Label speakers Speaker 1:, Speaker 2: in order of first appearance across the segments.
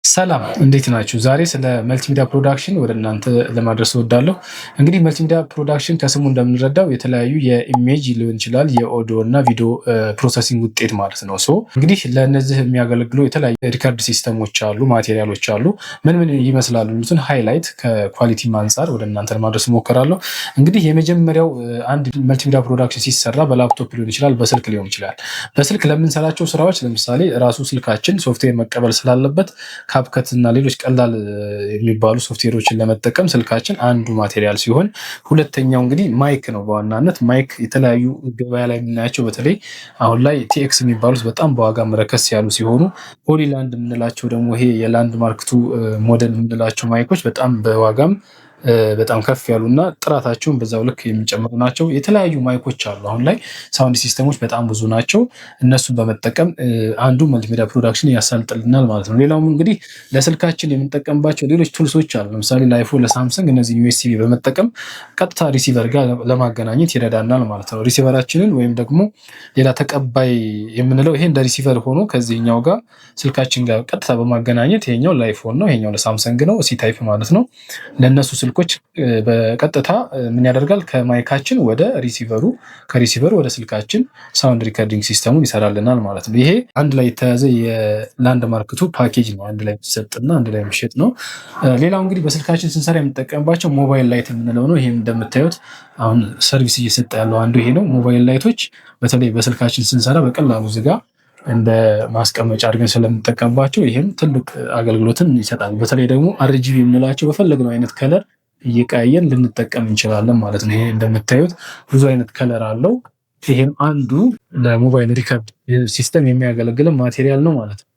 Speaker 1: ሰላም፣ እንዴት ናችሁ? ዛሬ ስለ multimedia production ወደ እናንተ ለማድረስ እወዳለሁ። እንግዲህ multimedia production ከስሙ እንደምንረዳው የተለያዩ የ image ሊሆን ይችላል፣ የኦዲዮ እና ቪዲዮ processing ውጤት ማለት ነው። So እንግዲህ ለእነዚህ የሚያገለግሉ የተለያዩ record system ኦች አሉ፣ material ኦች አሉ። ምን ምን ይመስላሉ የሚሉትን highlight ከ quality አንጻር ወደ እናንተ ለማድረስ እሞክራለሁ። እንግዲህ የመጀመሪያው አንድ multimedia production ሲሰራ በላፕቶፕ ሊሆን ይችላል፣ በስልክ ሊሆን ይችላል። በስልክ ለምንሰራቸው ስራዎች ለምሳሌ ራሱ ስልካችን ሶፍትዌር መቀበል ስላለበት CapCut እና ሌሎች ቀላል የሚባሉ ሶፍትዌሮችን ለመጠቀም ስልካችን አንዱ material ሲሆን፣ ሁለተኛው እንግዲህ mic ነው። በዋናነት mic የተለያዩ ገበያ ላይ የምናያቸው በተለይ አሁን ላይ TX የሚባሉት በጣም በዋጋ ረከስ ያሉ ሲሆኑ፣ Hollyland የምንላቸው ደግሞ ይሄ የ Landmark 2 ሞዴል የምንላቸው mic ኦች በጣም በዋጋም በጣም ከፍ ያሉ እና ጥራታቸውን በዛው ልክ የሚጨምሩ ናቸው። የተለያዩ mic ኦች አሉ። አሁን ላይ sound system ኦች በጣም ብዙ ናቸው። እነሱን በመጠቀም አንዱ multimedia production ያሳልጥልናል ማለት ነው። ሌላውም እንግዲህ ለስልካችን የምንጠቀምባቸው ሌሎች tools ኦች አሉ። ለምሳሌ ለ iPhone፣ ለ Samsung እነዚህ USB በመጠቀም ቀጥታ receiver ጋር ለማገናኘት ይረዳናል ማለት ነው። Receiver ኣችንን ወይም ደግሞ ሌላ ተቀባይ የምንለው ይሄ እንደ receiver ሆኖ ከዚህኛው ጋር ስልካችን ጋር ቀጥታ በማገናኘት፣ ይሄኛው ለ iPhone ነው፣ ይሄኛው ለ Samsung ነው፣ C type ማለት ነው። ለእነሱ ስልኮች በቀጥታ ምን ያደርጋል? ከ mic ኣችን ወደ receiver ኡ፣ ከ receiver ኡ ወደ ስልካችን sound recording system ኡን ይሰራልናል ማለት ነው። ይሄ አንድ ላይ የተያዘ የ Landmark 2 ፓኬጅ ነው። አንድ ላይ የሚሰጥና አንድ ላይ የሚሸጥ ነው። ሌላው እንግዲህ በስልካችን ስንሰራ የምንጠቀምባቸው mobile light የምንለው ነው። ይሄም እንደምታዩት አሁን service እየሰጠ ያለው አንዱ ይሄ ነው። Mobile light ኦች በተለይ በስልካችን ስንሰራ በቀላሉ ዝጋ እንደ ማስቀመጫ አድርገን ስለምንጠቀምባቸው ይህም ትልቅ አገልግሎትን ይሰጣል። በተለይ ደግሞ RGB የምንላቸው በፈለግነው አይነት color እየቀያየርን ልንጠቀም እንችላለን ማለት ነው። ይሄ እንደምታዩት ብዙ አይነት color አለው። ይሄም አንዱ ለ mobile record system የሚያገለግል material ነው ማለት ነው።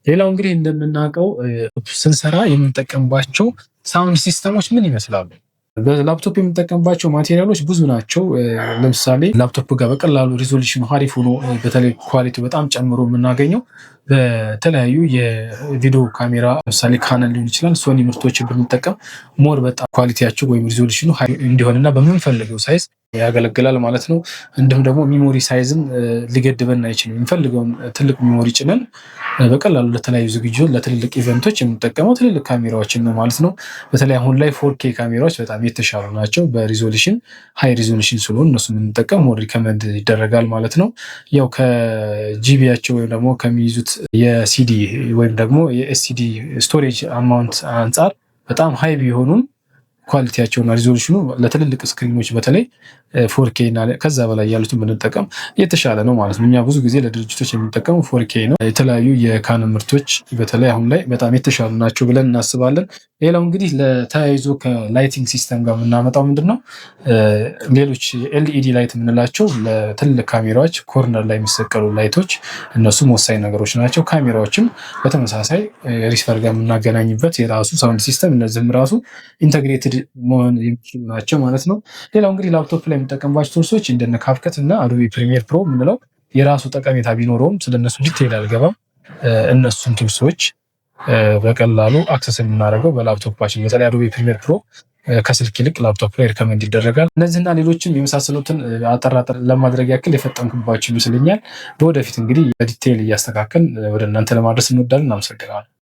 Speaker 1: ሌላው እንግዲህ እንደምናውቀው ስንሰራ የምንጠቀምባቸው sound system ኦች ምን ይመስላሉ? በላፕቶፕ የምንጠቀምባቸው material ኦች ብዙ ናቸው። ለምሳሌ ላፕቶፕ ጋር በቀላሉ resolution ኑ አሪፍ ሆኖ በተለይ quality በጣም ጨምሮ የምናገኘው በተለያዩ የቪዲዮ ካሜራ፣ ለምሳሌ Canon ሊሆን ይችላል፣ Sony ምርቶችን ብንጠቀም more በጣም quality ያቸው ወይም resolution ኑ እንዲሆንና በምንፈልገው size ያገለግላል ማለት ነው። እንዲሁም ደግሞ memory size ም ሊገድበን አይችልም። የምንፈልገውን ትልቅ memory ጭነን በቀላሉ ለተለያዩ ዝግጅቶች፣ ለትልልቅ event ኦች የምንጠቀመው ትልልቅ ካሜራዎችን ነው ማለት ነው። በተለይ አሁን ላይ 4K ካሜራዎች በጣም የተሻሉ ናቸው። በ resolution high resolution ስለሆኑ እነሱ የምንጠቀም more recommend ይደረጋል ማለት ነው። ያው ከ GB ያቸው ወይም ደግሞ ከሚይዙት የሲዲ ወይም ደግሞ የ SD storage amount አንጻር በጣም high ቢሆኑም quality ያቸውና resolution ኑ ለትልልቅ screen ኦች በተለይ 4K እና ከዛ በላይ ያሉትን ብንጠቀም የተሻለ ነው ማለት ነው። እኛ ብዙ ጊዜ ለድርጅቶች የምንጠቀመው 4K ነው። የተለያዩ የ Canon ምርቶች በተለይ አሁን ላይ በጣም የተሻሉ ናቸው ብለን እናስባለን። ሌላው እንግዲህ ለተያይዞ ከ lighting system ጋር የምናመጣው ምንድን ነው? ሌሎች LED light የምንላቸው ለትልልቅ ካሜራዎች corner ላይ የሚሰቀሉ light ኦች፣ እነሱም ወሳኝ ነገሮች ናቸው። ካሜራዎችም በተመሳሳይ receiver ጋር የምናገናኝበት የራሱ sound system፣ እነዚህም ራሱ integrated መሆን የሚችሉ ናቸው ማለት ነው። ሌላው እንግዲህ ላፕቶፕ ላይ የምንጠቀምባቸው tools ኦች እንደነ CapCut እና Adobe Premiere Pro የምንለው የራሱ ጠቀሜታ ቢኖረውም ስለነሱ detail አልገባም። እነሱን tools ኦች በቀላሉ access የምናደርገው በላፕቶፓችን፣ በተለይ Adobe Premiere Pro ከስልክ ይልቅ ላፕቶፕ ላይ recommend ይደረጋል። እነዚህና ሌሎችም የመሳሰሉትን አጠር አጠር ለማድረግ ያክል የፈጠንኩባቸው ይመስለኛል። በወደፊት እንግዲህ በ detail እያስተካከል ወደ እናንተ ለማድረስ እንወዳለን። እናመሰግናለን።